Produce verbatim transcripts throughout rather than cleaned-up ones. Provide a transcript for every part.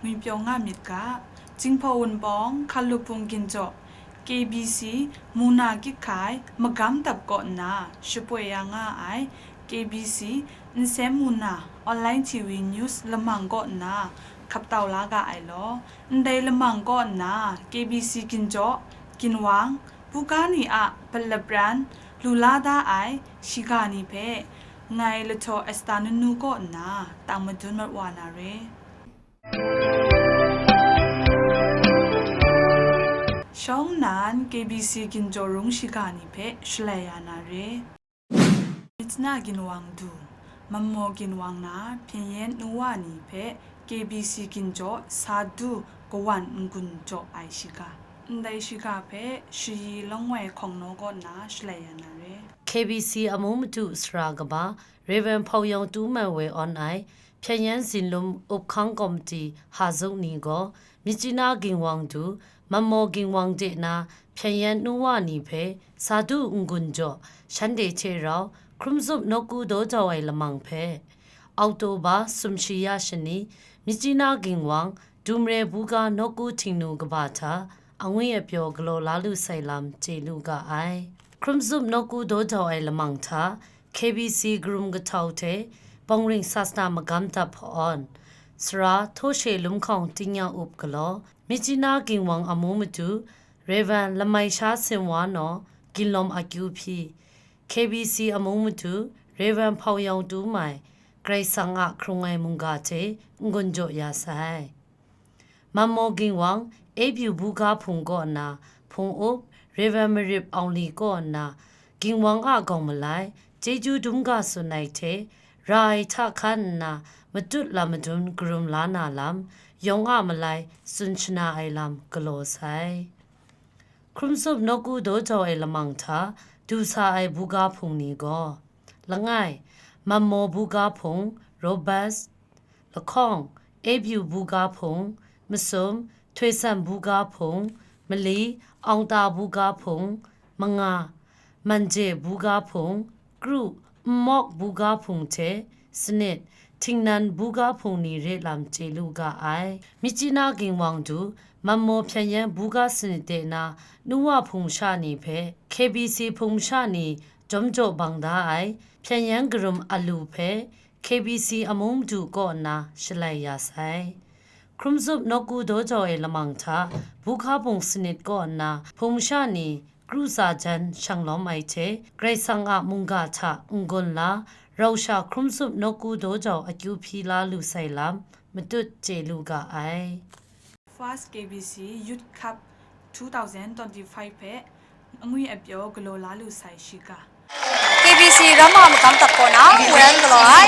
Ngwi pyaw nga myit ga, Jinghpaw Wunpawng Hkalup Hpung Ginjaw, K B C, Muna Kyik Hkai, Magam Dap kaw nna shapoi ya nga ai K B C Nsem Muna Online T V News lamang kaw nna hkap tau la ga ai law, ndai lamang kaw nna K B C Ginjaw, Ginwang, buga ni a palapran lu la da ai shiga ni hpe ngai Lahtaw Esta Nunu kaw nna tang madun mat wa na re. Shawng nnan K B C Ginjaw Rung shiga ni hpe shalai ya na re. Myitkyina Ginwang du, Manmaw Ginwang na Hpyen Yen Nu Wa ni hpe K B C Ginjaw sa du kawan n-gun jaw ai shiga. Ndai shiga hpe Shayi Lawngwai Hkawng Naw kaw nna shalai ya na re. K B C amu madu sara kaba Rev. Hpau Yawng Tu Mai Woi awn ai Hpyen Yen Zinlum Up Hkang Komiti Hazuk ni gaw Myitkyina Ginwang du, Manmaw Ginwang de na Hpyen Yen Nu Wa ni hpe sa du n-gun jaw, shanhte hte rau Hkrumzup Nawku Daw Jau Ai Lamang hpe, Oktoba sumshi ya shani, Myitkyina Ginwang, Dumre Buga Nawku Htingnu kaba hta, angwi apyaw galaw la lu sai lam chye lu ga ai. Hkrumzup Nawku Daw Jau Ai Lamang hta, K B C karum kahtau hte Bawngring Sasana Magam Dap hpa awn, sara Htaw She Lum Hkawng Tingnyang Up galaw, Myitkyina Ginwang amu madu Rev. Lamai Sha Sin Wa naw Ginlawm Akyu Hpyi, K B C amu madu Rev. Hpau Yawng Tu Mai, Karai Kasang a hkrung ai mungga hte n-gun jaw ya sai. Manmaw Ginwang, Apyu Buga Hpung kaw nna hpung up Rev. Marip Aung Li kaw nna, Ginwang a gawng malai, chyeju dum ga tsun ai hte, ra ai hta hkan nna, matut lam madun karum la na lam, yawng a malai tsun shana ai lam galaw sai. Hkrumzup Nawku Daw Jau Ai Lamang hta du sa ai buga hpung ni gaw, langai, Manmaw Buga Hpung, Robust, lahkawng, Apyu Buga Hpung, masum, Htoi San Buga Hpung, mali, Aung Ta Buga Hpung, manga, Manje Buga Hpung, kru, Nmawk Buga Hpung hte, sanit, Htingnan Buga Hpung ni re lam chye lu ga ai. Myitkyina Ginwang du, Manmaw Hpyen Yen Buga Sanit de na Nu Wa Hpung sha ni hpe K B C hpung sha ni jawm jaw bang da ai, Hpyen Yen karum alu hpe K B C amu madu kaw nna shalai ya sai. Hkrumzup Nawku Daw Jau Ai Lamang hta, Buga Hpung Sanit kaw nna hpung sha ni kru tsa jan shang lawm ai hte, Karai Kasang a mungga hta n-gun la, rau sha Hkrumzup Nawku Daw Jau Akyu Hpyi la lu sai lam matut chye lu ga ai. First K B C Youth Cup two thousand twenty-five hpe angwi apyaw galaw la lu sai shiga. K B C Ramma Magam Dap kaw na hpung rai galaw ai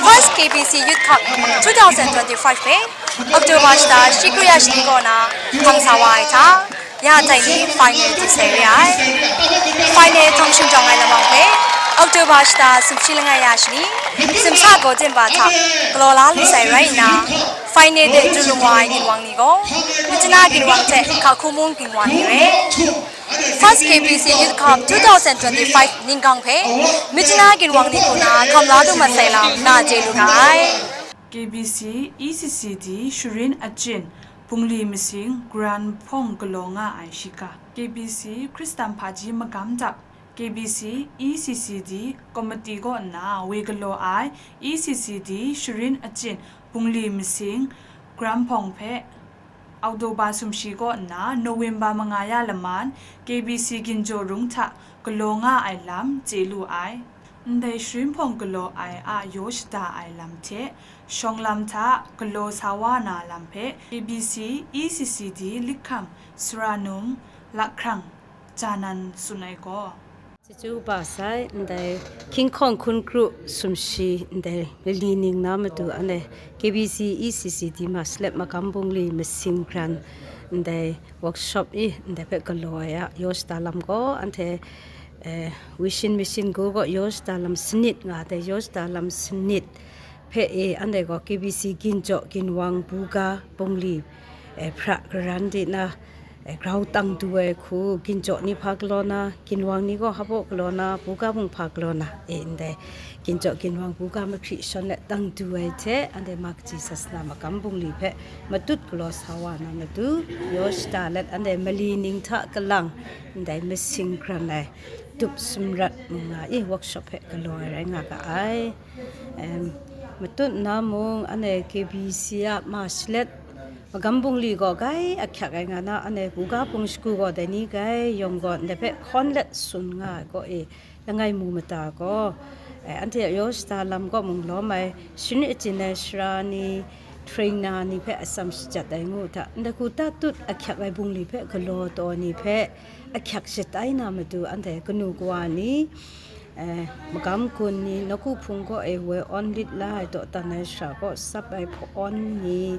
First K B C Youth Cup two thousand twenty-five hpe October shata shi kru ya shani kaw na hpang sa wa ai hta, ya dai ni final du sai re ai. Final hkang shingtawng ai lamang hpe October shata sumshi langai ya shani, simsa gaw jinba hta galaw la lu sai rai nna, final de du lung wa ai ginwang ni gaw, Myitkyina ginwang hte Hkahku mung ginwang ni re. First K B C Youth Cup two thousand twenty-five ninggang hpe Myitkyina ginwang ni hku na hkam la lu mat sai lam na chye lu ga ai. K B C E C C D Sharin Achyin Bungli Masing Grand Hpawng galaw nga ai shiga. K B C Hkristan Hpaji Magam Dap, K B C E C C D Komiti kaw nna woi galaw ai E C C D Sharin Achyin Bungli Masing Grand Hpawng hpe Oktoba sumshi kaw nna November manga ya laman K B C Ginjaw Rung hta galaw nga ai lam chye lu ai. Ndai Sharin Hpawng galaw ai a yaw shada ai lam hte shawng lam hta galaw sa wa na lam hpe K B C E C C D Likham Sara Num Lahkrang Janan tsun ai gaw, Chyeju kaba sai, ndai King Hkawng hkun kru sumshi, ndai lali ning na matu, anhte K B C E C C D ma slep magam bungli masing hkran, ndai workshop i, ndai hpe galaw ai a, yaw shada lam gaw, anhte, eh, Wishin Mission gu gaw yaw shada lam sanit nga, dai yaw shada lam sanit hpe e, anhte gaw K B C Ginjaw Ginwang Buga Bungli, eh, hpra karan di na, Grau tang du ai hku, ginjaw ni hpa galaw na, ginwang ni gaw hpaw galaw na, buga bung hpa galaw na, e ndai ginjaw ginwang buga mahkri shawn let tang du ai hte, anhte ma kaji sasana magam bungli hpe matut galaw sa wa na matu, yaw shada let anhte mali ning hta kalang ndai masing kran ai dup sumrat mung nga i workshop hpe galaw ai rai nga ga ai. Em, matut na mung, anhte K B C a ma shalet magam bungli gaw grai ahkyak ai nga na, anhte buga bung shagu gaw dai ni grai yawng gaw ndai hpe hkawn let tsun nga ai gaw e, langai mu mata gaw, eh, anhte a yaw shada lam gaw mung lawm ai, sharin achyin ai sara ni, trainer ni hpe atsam shajat ai ngu hta, ndai hku tatut ahkyak ai bungli hpe galaw taw ni hpe ahkyak shatai na matu, anhte kanu kawa ni, eh, magam gun ni, nawku hpung kaw e woi awn lit la ai dawdan ai shara kaw sap ai hpawn ni,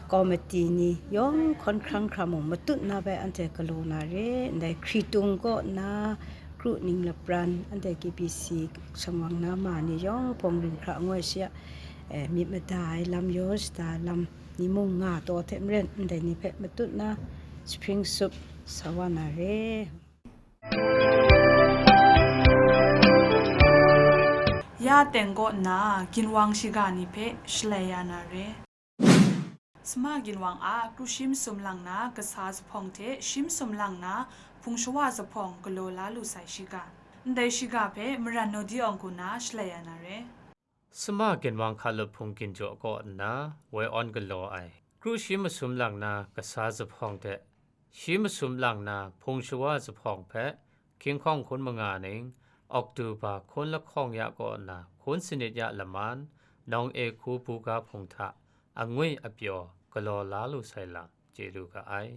komiti ni, yawng hkawn hkrang hkra mung matut na bai anhte galaw na re, ndai hkritung kaw na, kru ning lapran, anhte K B C shangwang na ma ni yawng bawng ring hkra ngoi shi a, eh, myit mada ai lam, yaw shada lam ni mung nga taw hte maren, ndai ni hpe matut na, spring soup sa wa na re. Ya teng kaw nna, ginwang shiga ni hpe shalai ya na re. Sama ginwang a kru shi masum lang na kasa zuphpawng hte shi masum lang na hpung shawa zuphpawng galaw la lu sai shiga. Ndai shiga hpe maran Nodi awng hku na shalai ya na re. Sama ginwang hkalup hpung ginjaw kaw nna woi awn galaw ai, kru shi masum lang na kasa zuphpawng hte shi masum lang na hpung shawa zuphpawng hpe, hkying hkawng hkun manga ning, Oktoba hkun lahkawng ya kaw nna hkun sanit ya laman, nawng e hku buga hpung hta angwi apyaw galaw la lu sai lam chye lu ga ai.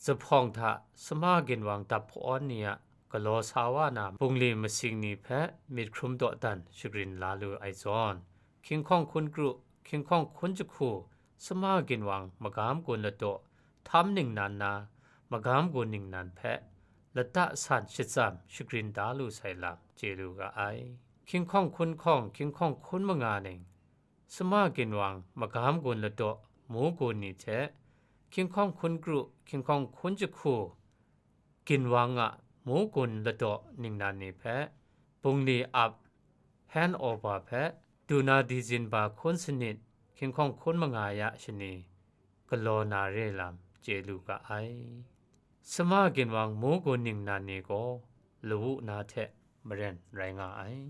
Zuphpawng hta sama ginwang dap hpawn ni a galaw sa wa na bungli masing ni hpe myit hkrum dawdan shagrin la lu ai zawn, hkying hkawng hkun kru, hkying hkawng hkun jahku, sama ginwang magam gun ladaw, htam ningnan na, magam gun ningnan hpe lata san shatsam shagrin da lu sai lam chye lu ga ai. Hkying hkawng hkun hkawng, hkying hkawng hkun manga ning, sama ginwang magam gun ladaw mu gun ni hte, hkying hkawng hkun kru, hkying hkawng hkun jahku, ginwang a mu gun ladaw ningnan ni hpe, bungli ap, hand over hpe, duna dizin ba hkun sanit, hkying hkawng hkun manga ya shani, galaw na re lam chye lu ga ai. Sama ginwang mu gun ningnan ni gaw lawu na hte maren rai nga ai.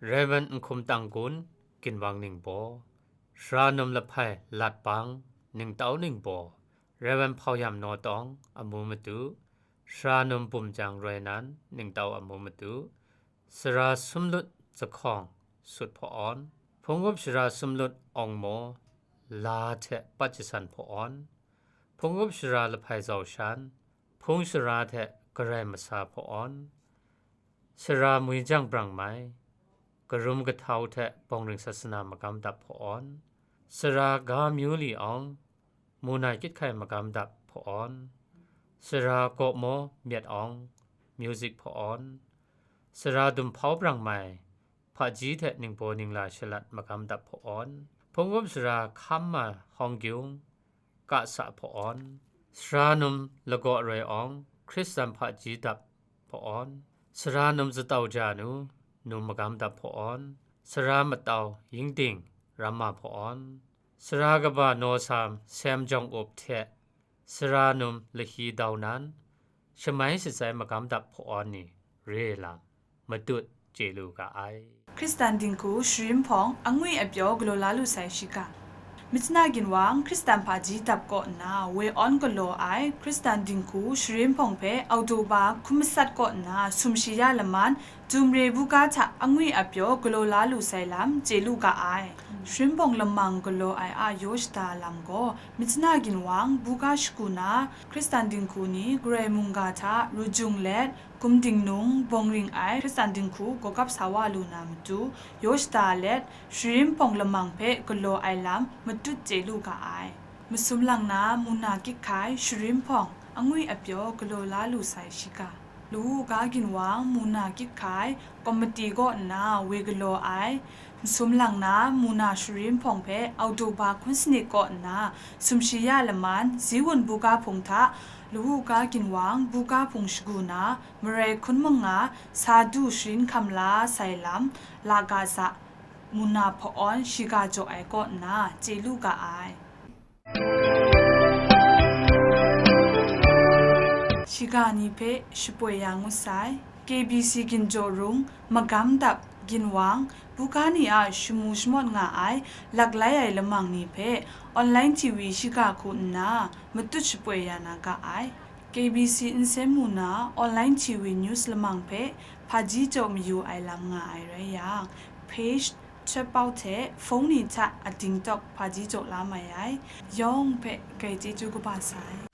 Reverend Nhkum Tang Gun, ginwang ningbaw, Sara Num Lahpai Lat Bang, ningtau ningbaw, Reverend Hpau Yam Naw Tawng, amu matu, Sara Num Bum Jang Roi Nan, ningtau amu matu, Sara Sumlut Zahkawng, sut hpawn, Hpung Up Sara Sumlut Awng Maw, la hte pat jasan hpawn, Hpung Up Sara Lahpai Zau Shan, hpung sara hte garai masa hpawn, Sara Mui Jang Brang Mai, karum kahtau hte bawng ring sasana magam dap hpawn, Sara Ga Myu Li Awng, mu na kyit hkai magam dap hpawn, Sara Gaw Maw Myat Awng, music hpawn, Sara Dum Hpau Brang Mai, hpaji hte ningbaw ningla shalat magam dap hpawn, Hpung Up Sara Hkam Ma Hawng Gyung, kasa hpawn, Sara Num Lagaw Roi Awng, Hkristan hpaji dap hpawn, Sara Num Zatau Ja Nu, num magam dap hpawn, Sara Matau Yingding, ram ma hpawn, Sara Kaba Naw Sam, Sem Jawng Up hte Sara Num Lahi Dau Nan, shamai shatsai magam dap hpawn ni re lam matut chye lu ga ai. Hkristan dinghku sharin hpawng angwi apyaw galaw la lu sai shiga. Myitkyina ginwang Hkristan hpaji dap kaw nna woi awn galaw ai Hkristan dinghku sharin hpawng hpe Oktoba hkun matsat kaw nna sumshi ya laman, Jumre buga hta angwi apyaw galaw la lu sai lam chye lu ga ai. Sharin hpawng lamang galaw ai a yaw shada lam gaw, Myitkyina ginwang buga shagu na Hkristan dinghku ni Karai mungga hta rujung let, gumding nung bawng ring ai Hkristan dinghku gawgap sa wa lu na matu, yaw shada let, sharin hpawng lamang hpe galaw ai lam matut chye lu ga ai. Masum lang na muna kyit hkai sharin hpawng angwi apyaw galaw la lu sai shiga. Lawu ga ginwang muna kyit hkai komiti kaw nna woi galaw ai Masum lang na, Muna Sharin hpawng hpe Oktoba hkun sanit kaw nna, sumshi ya laman, Ziwun buga hpung hta, Lawuga Ginwang buga hpung shagu na, Marai hkun manga, Sadu Sharin hkam la sai lam, la ga sa, Muna hpa-awn shiga jaw ai kaw nna, chye lu ga ai. Shiga ni hpe shapoi ya ngut sai. K B C Ginjaw Rung, Magam Dap, Ginwang, buga ni a shamu shamawt nga ai laklai ai lamang ni hpe online T V shiga hku nna matut shapoi ya na ga ai. K B C Nsen Muna online T V news lamang hpe hpaji jaw mayu ai lam nga ai rai yang, page chatpau hte phone ni hta a dingtawk hpaji jaw la mai ai. Yawng hpe grai chyeju kaba sai.